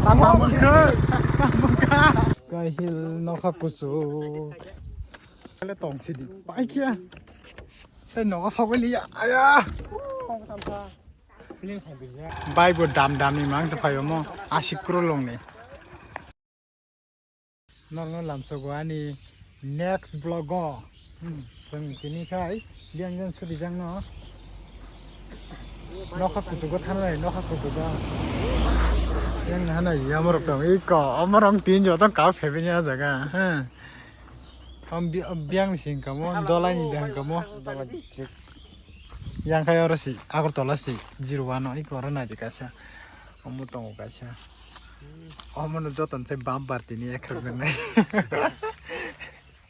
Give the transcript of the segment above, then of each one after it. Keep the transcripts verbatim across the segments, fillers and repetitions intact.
Tamo khe, tamo khe. Sky Hill nokha kuchuk. Kale tong sidi. Pai kya. Tei nogo sogwi liya. Aya. Bai bo dam dam ni mang se phaio mo. Asik kro long ni. Norno lamsogo ani next vlog o. Hmm, chwng tini khai biyang jang sudi jang no. Nokha kuchugo thanai, nokha kuchugo. Yang hanai ji amorok tong, iko, amorok tin joto kau phebini a jaga, ha. Am bi-, am biyang ni sing kamo, dolai ni dang kamo. Dolai district. Yang khai oro si, Agartala si, zero one o, iko oro nai ji kaisa. Omo tongo kaisa. Omo no joto ni sai bumper tini ekrok nang nai.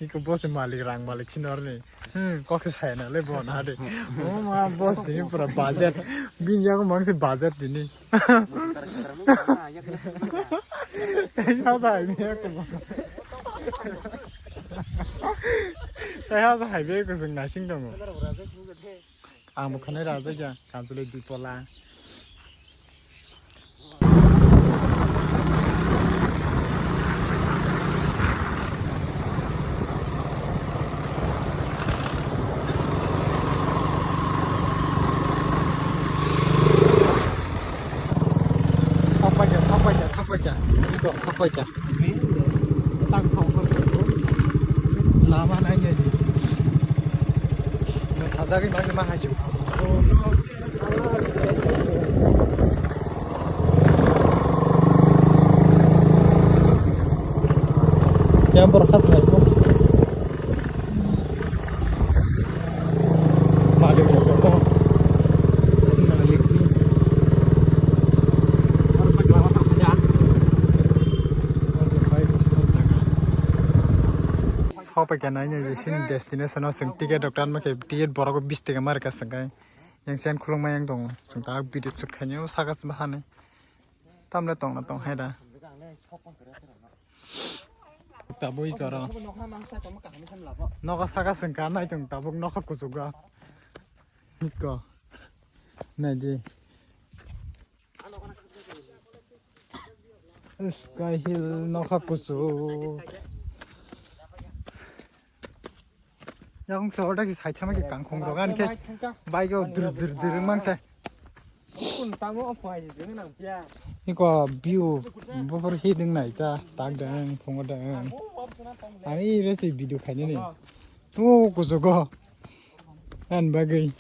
Iko boss malik, rang malik sini orni. Hmm, kok saya na le bo na de. Oh ma, boss tini pura budget. Bini yago mang se budget tini. Tei ha sa hai ni eko. Tei ha sa hai be ko sung na sing tongo. Ang bo khanai rajak ya, kamchwlwi dui pola. Sok paikha, sok paikha, sok paikha. Iko, sok paikha. Lama nai nai di. Sajagwi mangni ma haichu. Yang borok khas nai ko. Malik ni. Sopai khe nai nai sini destination o chwng ticket rok tanma khe ticket borok bis taka ma rwkha chwng khe yang chen khulukma yang tongo chwng tak video shoot khainai o saka se bahani tamle tongna tong hai da. Tabuk iko oro. Nogo saka sengka nai tong tabuk nokha kuchugo. Iko. Nai di. Sky Hill nokha kuchuk. Yakung se order ki sai thama ki kangkhong rok ani khe bike o dur dur dur mang sai. Iko view buphur hi ding nai ta tak dang phungo dang. Ani re si video khainani. Tu kuchugo. An bagwi.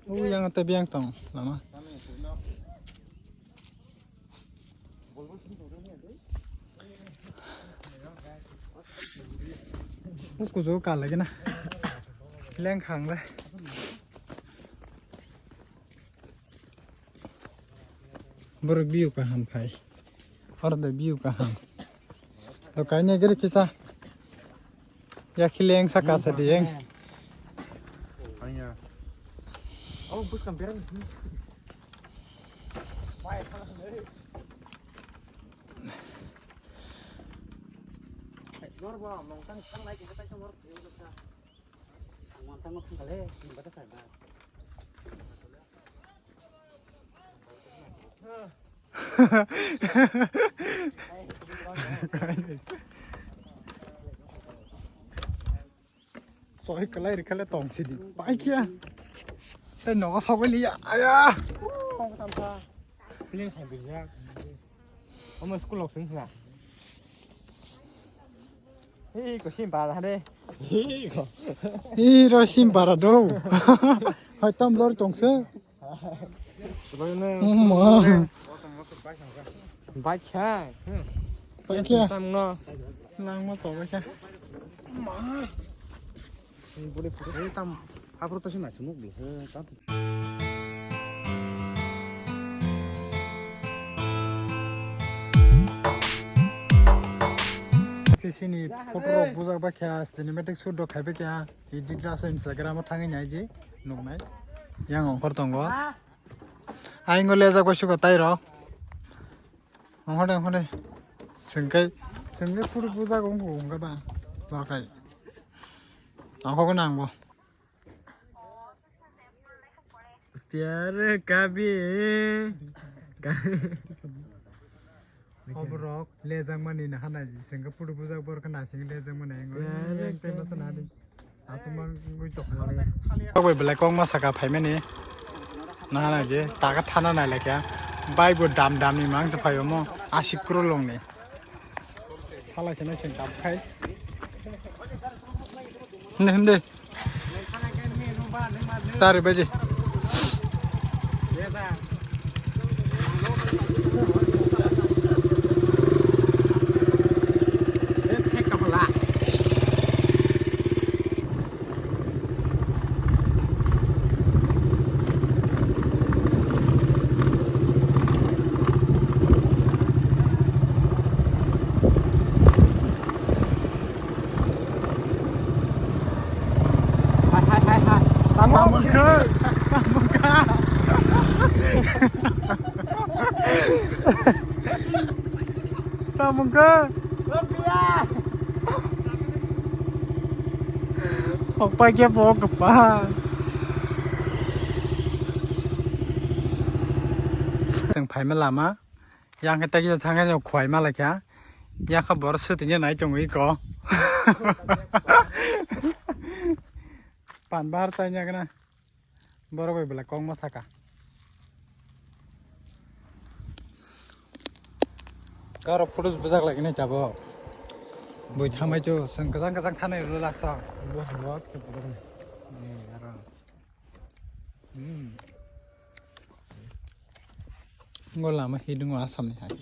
O yang tei biyang tong lama. O kuchugo kal lagi na. Leng khang le. Borok view kaham phai. Oro de view kaham. To kaine gere kisa. Ya khileng saka sa di yang. Anya. Oh, bus kan berang. Lor bo mong tang tang lai kita tang lor. Ang mong tang mong kale, ini bata sa ba. Soi kalai ri kale tong sidi. Pai kya? Tei nogo sogwi liya. Aya. Kong tam sa. Plane khai bijak. Omo school lok sing sa. Hei, ko sim bara de. Hei, ko. Hei, ro sim bara do. Hai tam lor tong se. Bike hai. Bike hai. Tam no. Lang ma so bike. Budi photo tam. Apro to sina chumuk di. Tam. Sini photo rok bujak ba kya, cinematic shoot rok khai ba kya. Edit rasa Instagram o thangwi nai di, nuknai. Yang ongkhor tongo. Aingo lejak bai suko tai rok. Ongkhor de, ongkhor de. Sengkai, sengkai phuru bujak ongkho ongkha ba. Borkai. Tongkho gwnang bo. Pyar kabhi, kabhi. Oborok lejakmani naharnai, sengkhe photo bujak borok khe naising lejakmani, ang Pyar tei masa kabhi. Nahardi. Aswk mangwi tongkha. Tok bai belai kok ma saka phaimani. Naharnai je, taka thana nai laikha. Bai bo dam dam ni mang se phai omo, asik krulong ni. Halai se nai sing dam khai. Hinde, hinde. Sari baji. Hai, hai, hai, hai. Tamo. Tamo khe. Tamo khe. Samung khe. Hokpai khe bo kwpal. Chwng phaima lama. Yang khe tei kisa thang khe khwlai ma lai kha. Yang khe borok swtwini nai tongo iko. Pan bahar chaina gana. Borok bai belai kok ma saka. Karo photos bujak lai gini jabo. Bui thamai chu, seng kajang kajang thanai rwla sa. Bo habo. Hmm. Ngo lama hidungo Assam ni hai.